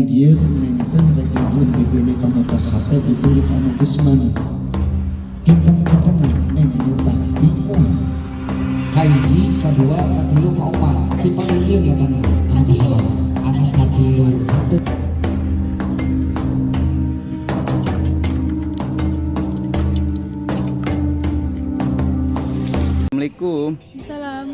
Jieun neng teh rek nyuhun dipilih anu tos hate, dipilih anu geus manut. Kinten-kinten neng nu tadi Kahiji, kadua, katilu, kaopat. Ti palingieun ya tante anu kasabaraha? Anu katilu. Henteu. Assalamualaikum. Salam.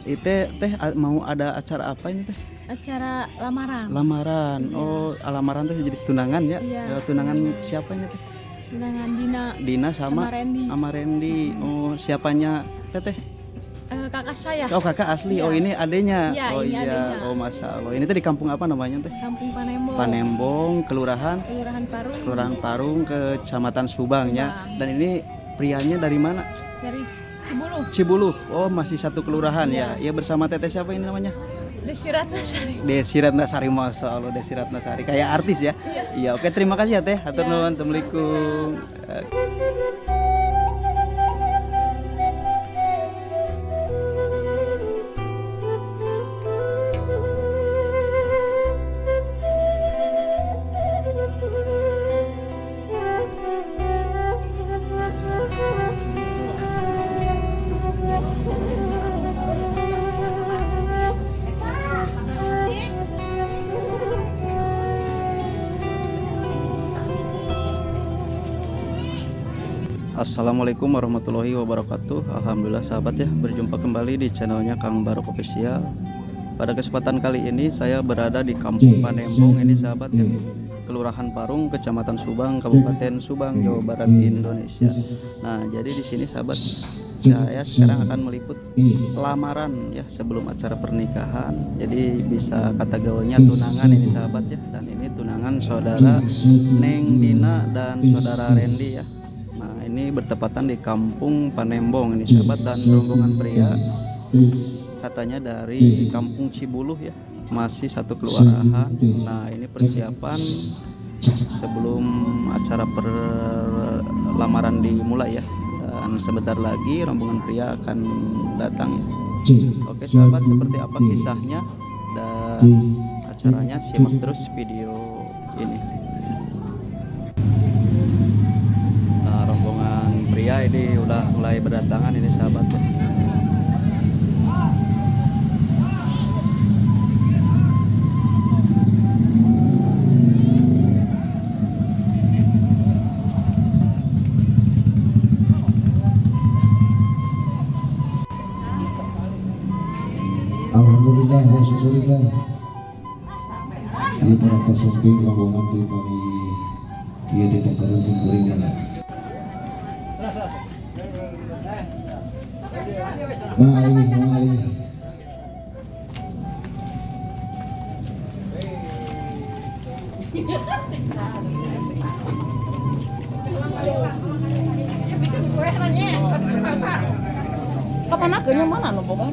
Ite teh mau ada acara apa ini teh? Acara lamaran. Lamaran. Oh, lamaran teh jadi tunangan ya? Iya. Ya, tunangan siapa ini teh? Tunangan Dina. Dina sama sama Randy. Sama Randy. Oh, siapanya teteh? Kakak saya. Oh, kakak asli. Iya. Oh, ini adenya. Iya, Oh ini iya. adenya. Oh, masya Allah. Ini teh di kampung apa namanya teh? Kampung Panembong. Panembong, Kelurahan Kelurahan Parung. Kelurahan Parung, Kecamatan Subang ya. Subang. Dan ini prianya dari mana? Dari Cibuluh. Cibuluh. Oh, masih satu kelurahan ya. Iya. Ya, bersama teteh siapa ini namanya? Desi Ratnasari. Desi Ratnasari, masya Allah, Desi Ratnasari kayak artis ya. Iya, oke, terima kasih ya teh. Hatur Iya. nuhun. Assalamualaikum. Assalamualaikum warahmatullahi wabarakatuh. Alhamdulillah sahabat ya, berjumpa kembali di channelnya Kang Barok Official. Pada kesempatan kali ini saya berada di Kampung Panembong ini sahabat ya, Kelurahan Parung, Kecamatan Subang, Kabupaten Subang, Jawa Barat, Indonesia. Nah, jadi di sini sahabat, saya sekarang akan meliput lamaran ya sebelum acara pernikahan. Jadi bisa kata gaulnya tunangan ini sahabat ya. Dan ini tunangan saudara Neng Dina dan saudara Randy ya. Nah, ini bertepatan di Kampung Panembong ini sahabat, dan rombongan pria katanya dari Kampung Cibuluh ya, masih satu kelurahan. Nah, ini persiapan sebelum acara perlamaran dimulai ya. Dan sebentar lagi rombongan pria akan datang ya. Oke sahabat, seperti apa kisahnya dan acaranya, simak terus video ini. Nah, rombongan pria ini udah mulai berdatangan ini sahabat ya. Alhamdulillah wa syukurillah. Ieu para sumping rombongan ti kali ieu di pengkereun sim kuring mana. Mengalih, mengalih. Kapan akhirnya mana nopo kan?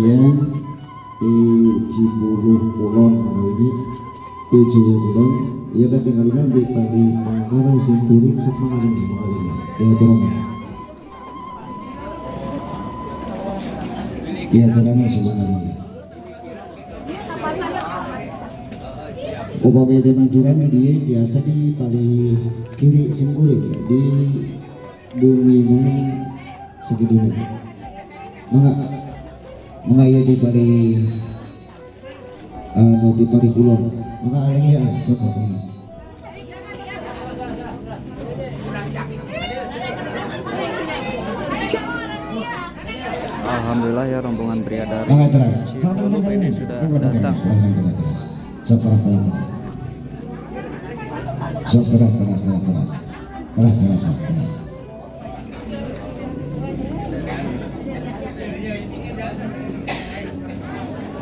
Ya, di Cibuluh Kulon mana ini? Di Cibuluh Kulon, ieu katingalina di pagi pangkaran sim kuring sok mengalih, mengalih. Ya turun. Ya turun sebenarnya. Upami teh mangkiran di tiasa di paling kiri sim kuring ya, di bumina segini. Mangga mangga ieu di paling anu di paling kulon. Mangga aleng ya sok sok. Alhamdulillah ya, rombongan pria dari Mangga teras. Cibuluh ini sudah datang. Sok teras teras teras. Sok teras teras teras teras. Teras teras sok teras.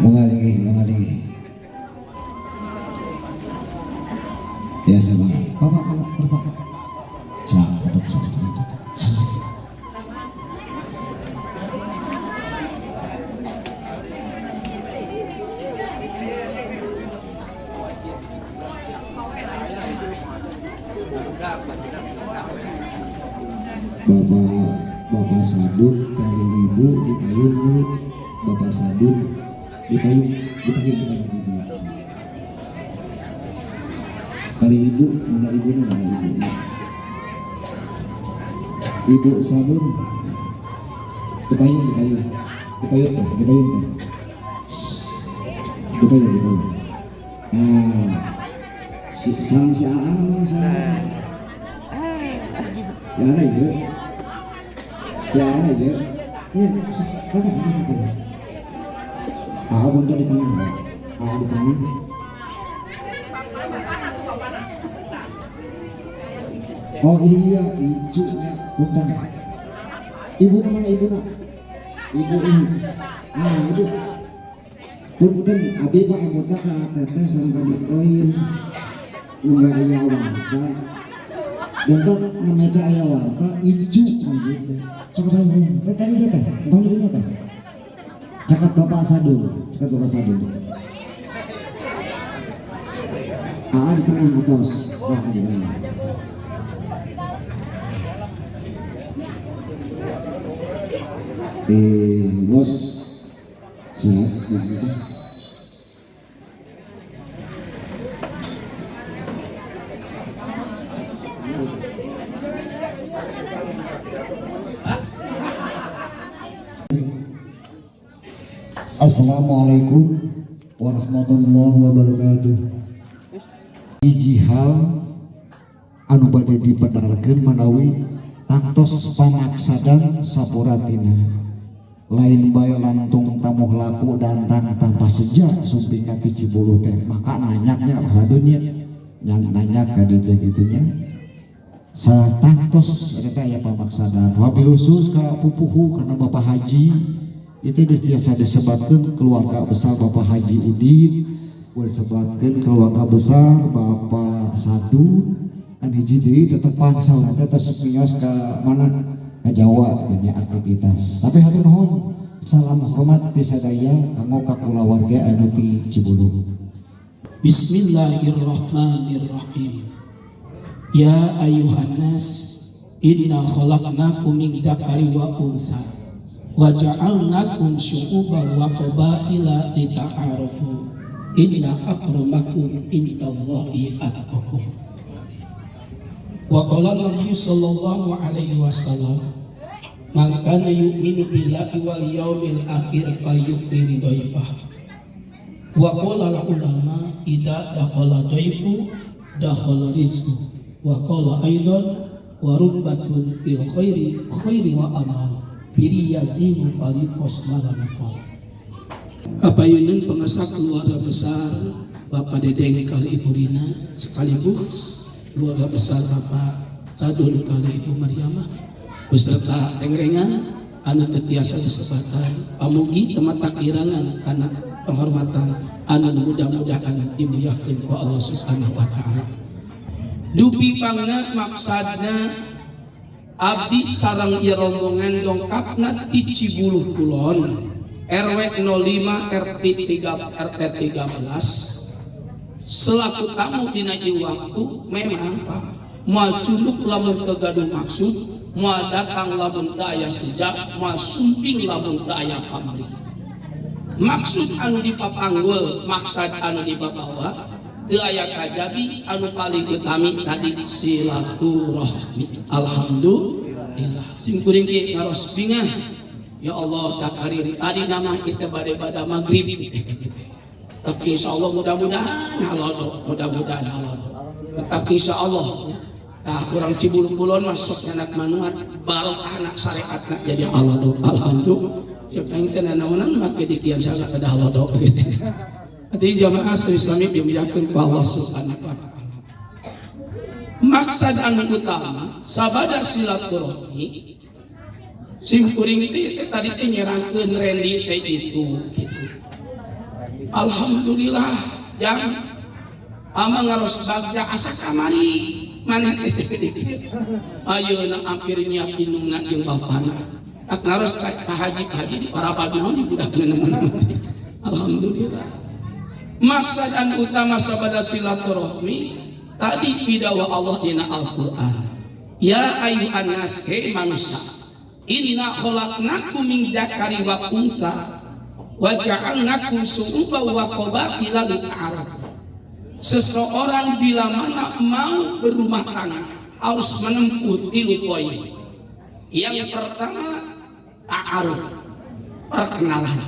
Mengalingi, mengalingi. Biasa banget. Bapak, bapak, bapak. Cakep, cakep. Bapak Sadun kali ibu di payun dulu. Bapak Sadun di payun, di payun, di payun, di payun. Kali ibu, mana ibunya, mana ibu? Ibu Sadun di payun, di payun, di payun, di payun, di payun, di payun. Nah, si sang si Aang mana si Aang? Ya ada ya, si Aang ya. Iya, kata kata kata. Ah, bentar di tengah, ah di tengah. Oh iya, ijunya, punten. Ibu mana ibu nak? Ibu ini. Ah, ibu. Punten, abi pak anggota ka teteh sareng ka dikoin. Nembe aya warta. Jantan nembe teh aya warta iju kan gitu. Sok tadi tadi teh, tong dinya teh. Caket Bapak Sadun, caket Bapak Sadun. Ah, di tengah atas. Oh, di tengah. Bos, sehat, Assalamualaikum warahmatullahi wabarakatuh. Hiji hal anu bade dipedarkeun manawi tangtos pamaksadan sapuratina. Lain bae lantung tamuh laku dan tanpa seja sumping ka ti Cibuluh teh. Maka nanyaknya sadunya yang nanya ka dieu gitunya. Satangtos eta aya pamaksadan. Wabil khusus ka pupuhu kana Bapak Haji itu biasa disebatkan keluarga besar Bapak Haji Udin, disebatkan keluarga besar Bapak Sadu, kan hiji deui tetepang saurang teh tos mios ka mana ka Jawa teh aktivitas. Tapi hatur nuhun, salam hormat ti sadaya kanggo ka kulawarga anu ti Cibuluh. Bismillahirrahmanirrahim. Ya ayuhan nas, inna khalaqnakum min dzakari wa unsa wa ja'alnakum syu'uban wa qabaila lita'arafu inna akramakum indallahi atqakum. Wa qala Nabi sallallahu alaihi wasallam, man kana yu'minu billahi wal yaumil akhir falyukrim dhaifah. Wa qala al ulama idza dakhala dhaifu dakhala rizqu. Wa qala aidan wa rubbatun fil khairi khairi wa amal biri yazinu falyukos malamikol. Kapayunan pengesak keluarga besar Bapak Dedeng kali Ibu Rina sekaligus keluarga besar Bapak Sadun kali Ibu Mariamah beserta rengrengan anu tetiasa disebatan pamugi tematak irangan karena penghormatan anu mudah-mudahan dimuliakan ku Allah Subhanahu wa taala. Dupi pangna maksadna abdi sareng ieu rombongan dongkapna ti Cibuluh Kulon RW 05 RT 3 RT 13 selaku tamu dina ieu waktu memang Pak moal cunduk lamun teu gaduh maksud, moal datang lamun teu aya sejak, moal sumping lamun teu aya pamrih. Maksud anu dipapanggul, maksad anu dibabawa teu aya kajabi anu paling utami tadi silaturahmi. Alhamdulillah. Sim kuring ge ngaros bingah. Ya Allah takarir tadi nama kita bade bada maghrib. Tapi insyaallah mudah-mudahan halodo, mudah-mudahan halodo. Tapi insyaallah tah urang Cibuluh Kulon masuk anak manuat barokah anak syariatna jadi halodo. Alhamdulillah. Cek aing teh nanaonan make dikian salah kada halodo gitu. Hadirin jamaah Islami dimuliakan ku Allah Subhanahu wa taala. Maksad anu utama sabada silaturahmi sim kuring teh tadi teh nyerangkeun rendi teh itu gitu. Alhamdulillah jang ama ngaros bagja asa kamari maneh teh sedikit. Ayeuna ampir nyiap indungna jeung bapana. Ak ngaros ka haji-haji di parabag naon di budak neuneuh. Alhamdulillah. Maksad anu utama sabada silaturahmi Tadi pidawa Allah dina Al-Qur'an. Ya ayuhan nas, he manusia. Inna khalaqnakum min dzakari wa unsa wa ja'alnakum syu'uban wa qabaila lita'arafu. Seseorang bila mana mau berumah tangga harus menempuh 3 poin. Yang pertama ta'aruf, perkenalan.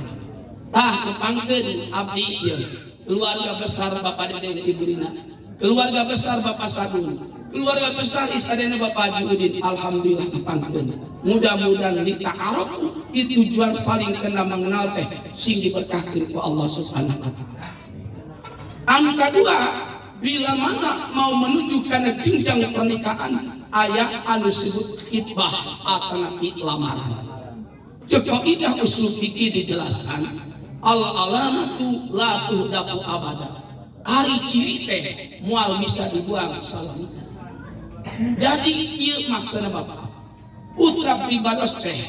Tah tepangkeun abdi ieu, keluarga besar Bapak Deden Ibu Rina, keluarga besar Bapak Sadun, keluarga besar isadena Bapak Haji Udin, alhamdulillah tepangkeun. Mudah-mudahan li ta'aruf di tujuan saling kenal mengenal teh sing diberkahkeun ku Allah Subhanahu wa taala. Anu kadua, bila mana mau menuju kana jenjang pernikahan aya anu disebut khitbah atanapi lamaran. Cek kaidah usul fikih dijelaskan al alamatu la tuhdafu abada. Ari ciri teh moal bisa dibuang salamina. Jadi ieu maksana Bapak. Putra pribados teh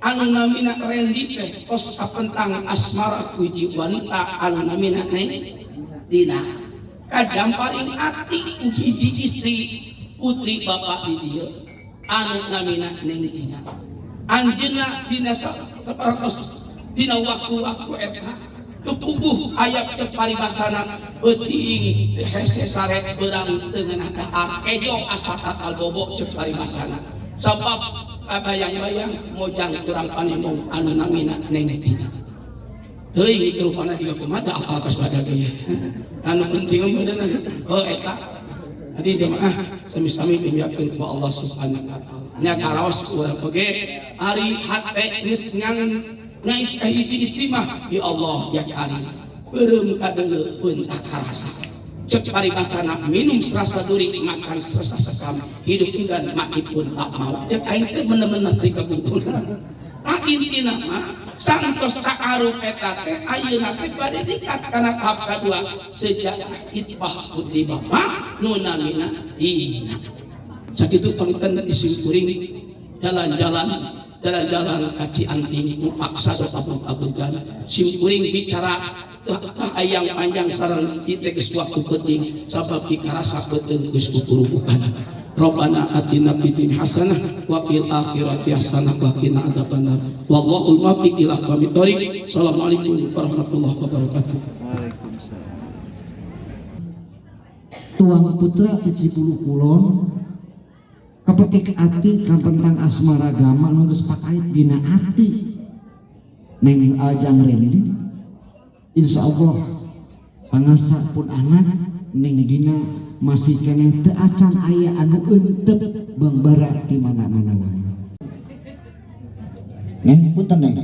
anu namina Rendi teh tos kapentang asmara ku hiji wanita anu namina Neng Dina. Kajamparing ati ku hiji istri putri bapak di dieu anu namina Neng Dina. Anjeunna dina saparantos dina waktu-waktu eta kepuguh aya cek paribasana beuting hese sare beurang teu ngeunah dahar kejo asa tatal bobo cek paribasana sabab kabayang-bayang mojang urang Panembong anu namina Neng Dina. Teuing itu rupana juga kumaha apa pas pada ge. Anu penting mah beuneunan. Oh eta. Adi jemaah sami-sami dimiyakeun ku Allah Subhanahu wa taala. Nya karaos urang oge ari hate geus ngang naik ka hiji istimah ya Allah ya Karim. Beureum kadeuleu pun tak karasa. Cek paribasana minum serasa duri, makan serasa sekam, hidup enggan mati pun tak mau. Cek aing teh bener-bener teh kabungkul. Ah intina mah santos ta'aruf eta teh ayeuna teh bade dikat kana tahap kadua sejak itbah putri bapak nu namina Dina. Sakitu panginten disimkuring jalan-jalan ka Cianting nu paksa do tabug-tabugan simkuring bicara tah ayang panjang sareng kita geus waktu penting sabab dikarasa beuteung geus kukurubukan. Rabbana atina fid dunya hasanah wa fil akhirati hasanah wa qina adzabannar. Wallahul muwaffiq ila aqwamit thoriq. Assalamualaikum warahmatullahi wabarakatuh. Waalaikumsalam. Tuang putra ti Cibuluh Kulon kapetik ati kampentang asmara gama nu geus pakait dina ati Neng Aljang Rendi insyaallah pangasa pun anak Neng Dina masih keneh teu acan aya anu euteup bangbara ti mana-mana wae. Neng punten Neng.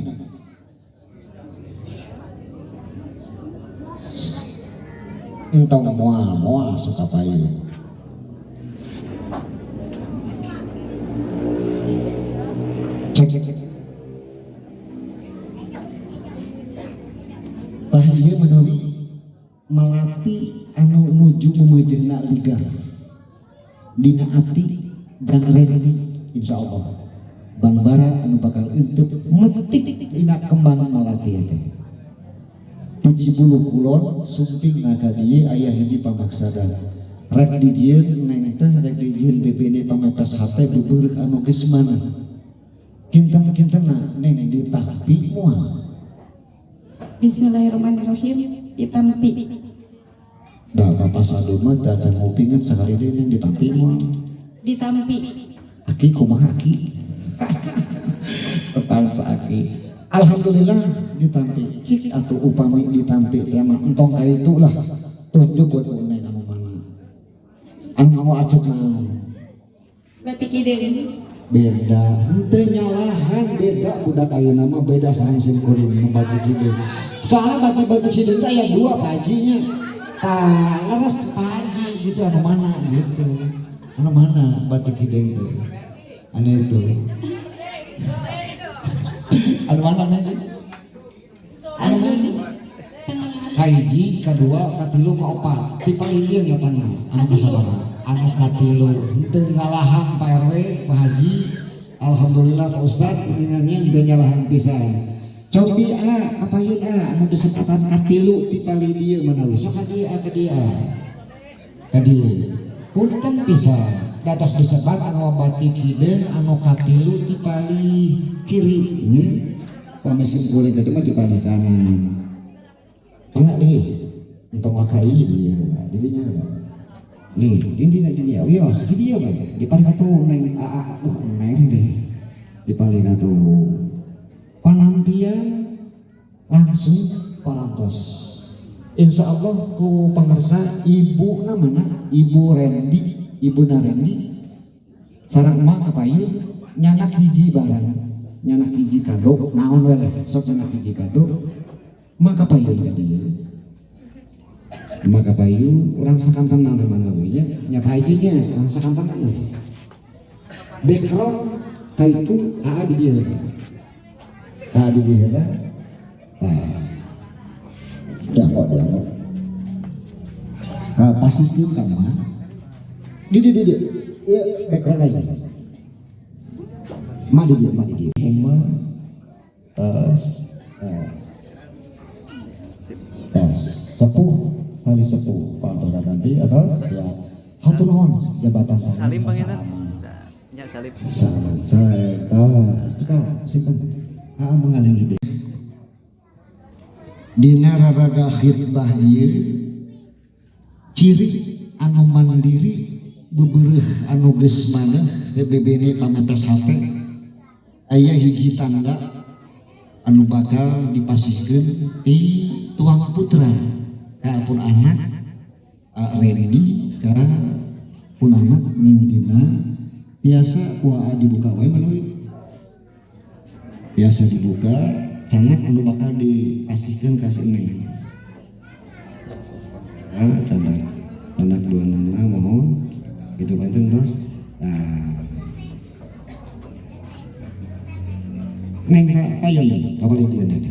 Entong moal suka payu. Cek cek. Tah ieu menawi melati anu nuju memejeuna ligar dina ati dan rendi insyaallah bangbara anu bakal euteup metik dina kembang melati teh. Di Cibuluh Kulon sumping naga dieu aya hiji pamaksadan rek dijieun neng teh rek dijieun BPD pamepes hate beubeureuh anu geus mana kinten-kintenna neng ditampi moal. Bismillahirrahmanirrahim ditampi. Da Bapak Sadu mah teu acan ngupingan sakali deui neng ditampi moal. Ditampi. Aki kumaha aki? Petang saaki. Alhamdulillah ditampi. Cik atuh upami ditampi teh mah entong ka itu lah. Tunjuk we ku neng anu mana. Anu nganggo acuk naon? Batik hideung. Beda, henteu nyalahan beda budak ayeuna mah beda sareng sim kuring nu batik hideung. Soalna batik-batik hideung teh aya dua Pak Haji-nya. Tah, leres Pak Haji gitu anu mana gitu. Anu mana batik hideung teh? Anu itu. Anu mana nih? Anu mana? Kahiji, kadua, katilu, kaopat. Ti paling ieu nyatana anu kasabaraha. Anu katilu henteu ngalahan Pak RW, Pak Haji. Alhamdulillah Pak Ustad kuningannya henteu nyalahan pisan. Cobi a, apayun a anu disebatan katilu ti paling ieu manawi. Sok ka dieu a ka dieu a. Ka dieu. Punten pisan dados disebat anu batik hideung anu katilu ti palih kiri nya. Pami simkuring kitu mah ti palih kanan. Mangga deui. Entong maka ieu di dinya. Nih, di dinya. Wios, di dieu bae. Di palih katuh neng aa duh neng deh. Di palih katuh. Panampian langsung parantos. Insya Allah ku pangersa ibu namana Ibu Rendi, Ibu Narendi sareng emak kapayun nyanak hiji barang, nyanak hiji kado, naon we lah, sok nyanak hiji kado, mak kapayun ka dieu. Mak kapayun urang sakantenan mana we nya, nya hajinya urang sakantenan we. Background ka itu aa di dieu. Aa di dieu lah. Tah. Diangkot. Ka pasikeun ka mah. Di. Ieu background lagi. Mak di dieu, Uma tos. Tos. Sepuh, tali sepuh pantura tadi atau siap. Hatur nuhun jabatan Salim pangeran. Nya salim. Salam. Tos, cekap simpen. Aa mengaling ide. Dina raraga khitbah ieu ciri anu mandiri bebereuh anu geus maneh bebene pamepes hate aya hiji tanda anu bakal dipasihkeun ti tuang putra ka pun anak Rendi ka pun anak Nindina biasa ku aa dibuka wae menawi biasa dibuka canak anu bakal dipasihkeun ka si Neng. Ah, canak dua nana mohon itu kanten terus. Nah. Neng ka payon ka balik dieu neng.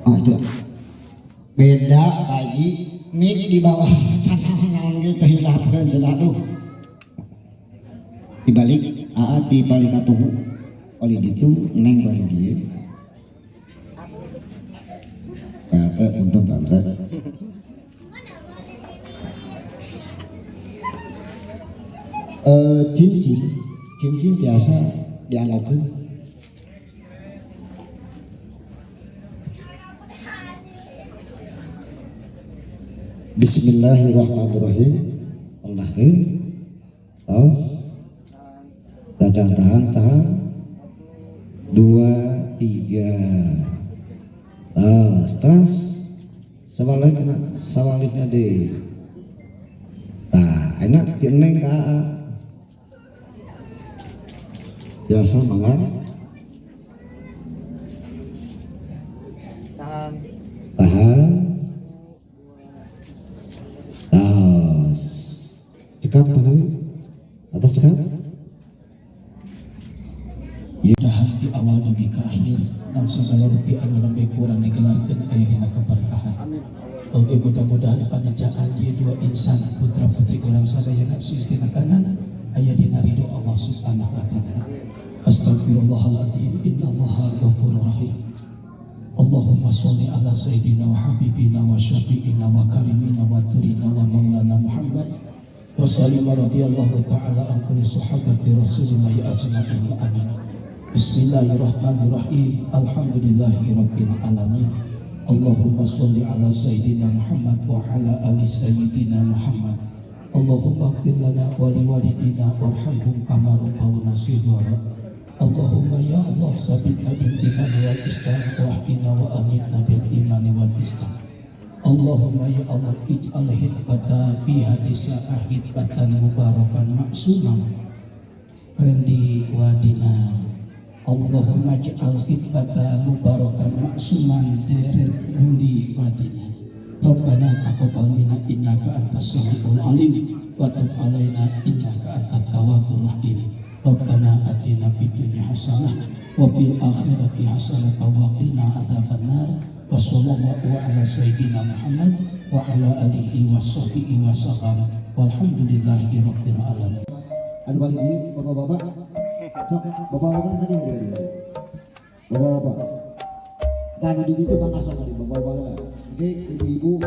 Oh itu. Beda Pak Haji mik di bawah canak naon ge teh hilapkeun cenah tuh. Dibalik aa ti balik katuhu oleh gitu neng balik dieu. Tante punten tante. Cincin biasa dianggapkeun. Bismillahirrahmanirrahim. Allahkeun. Tos. Tahan, tahan. 2, 3. Tos, tas. Sawalikna, sawalikna deui. Tah, enak ti neng ka aa. Biasa mangga. Tahan. Tahan. Tos. Cekap panawi. Atas cekap. Mudahan di awal dugi ka akhir naon sagala rupi anu lambe kurang digelarkeun aya dina keberkahan. Oke, mudah-mudahan panejaan ieu dua insan putra putri urang sadayana sisi tina kanan aya dina ridho Allah Subhanahu wa taala. Astagfirullahaladzim, innallaha ghafurur rahim. Allahumma sholli ala sayyidina wa habibina wa syafi'ina wa karimina wa turina wa maulana Muhammad wa sallim radhiyallahu ta'ala an kulli sahabati rasulillahi ajma'in. Amin. Bismillahirrahmanirrahim. Alhamdulillahi rabbil alamin. Allahumma sholli ala sayyidina Muhammad wa ala ali sayyidina Muhammad. Allahumma ighfir lana wa liwalidina warhamhum kama rabbawna shighara. Allahumma ya Allah sabitna bil iman wal islam wahdina wa amitna bil iman wal islam. Allahumma ya Allah ij'al hitbata fi hadisa ahitbatan mubarakan maksumah rendi wadina. Allahumma ij'al hitbata mubarakan maksuman rendi wadina. Rabbana taqabbal minna innaka antas samiul alim wa tub alaina innaka antat tawwabur rahim. Rabbana atina fid dunya hasanah wa fil akhirati hasanah wa qina adzabannar. Wa sallallahu ala sayyidina Muhammad wa ala alihi wa sahbihi wa sallam. Walhamdulillahi rabbil alamin. Aduh balik ieu bapak-bapak. Sok bapak-bapak hadir hadir. Bapak-bapak. Tadi di ditu bangsa tadi bapak-bapak. Oke, ibu-ibu.